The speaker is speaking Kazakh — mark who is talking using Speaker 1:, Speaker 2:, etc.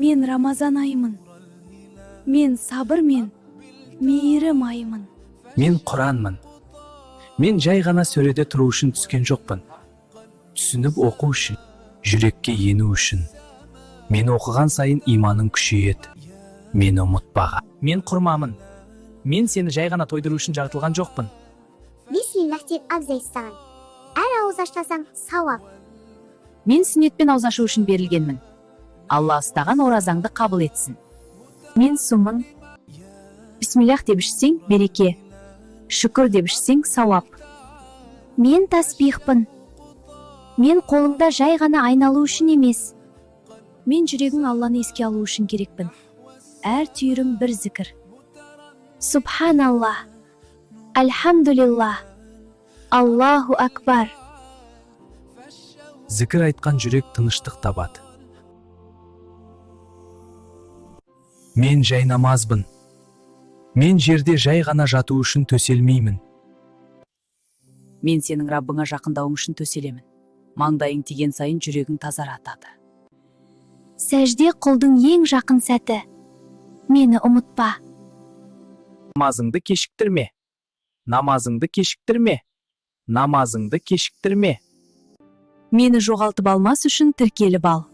Speaker 1: Мен Рамазан айымын. Мен сабыр мен мейірім айымын.
Speaker 2: Мен Құранмын. Мен жай ғана сөреде тұру үшін түскен жоқпын. Түсініп оқу үшін, жүрекке ену үшін. Мен оқыған сайын иманың күшейеді. Мені ұмытпаға. Мен құрмамын. Мен сені жай ғана тойдыру үшін жаратылған жоқпын.
Speaker 3: Бисмиллах деп абзайсаған. Әр ауыз ашсаң, сауап.
Speaker 4: Мен сүннетпен ауыз ашу үшін берілгенмін. Алла ұстаған оразаңды қабыл етсін.
Speaker 5: Мен сумын. Бисмиллах деп ішсең, береке. Шүкір деп ішсең, сауап.
Speaker 1: Мен таспихпын. Мен қолыңда жай ғана айналу үшін емес. Мен жүрегің Алланы еске алу үшін керекпін. Әр түйірім бір зікір. Субханаллах. Альхамдулиллах. Аллаху акбар.
Speaker 2: Зікір айтқан жүрек тыныштық табады. Мен жай намазбын. Мен жерде жай ғана жату үшін төселмеймін.
Speaker 4: Мен сенің Раббыңа жақындауың үшін төселемін. Маңдайың тиген сайын жүрегің тазаратады.
Speaker 1: Сәжде құлдың ең жақын сәті. Мені ұмытпа.
Speaker 2: Намазыңды кешіктірме. Намазыңды кешіктірме. Намазыңды кешіктірме.
Speaker 5: Мені жоғалтып алмас үшін тіркеліп ал.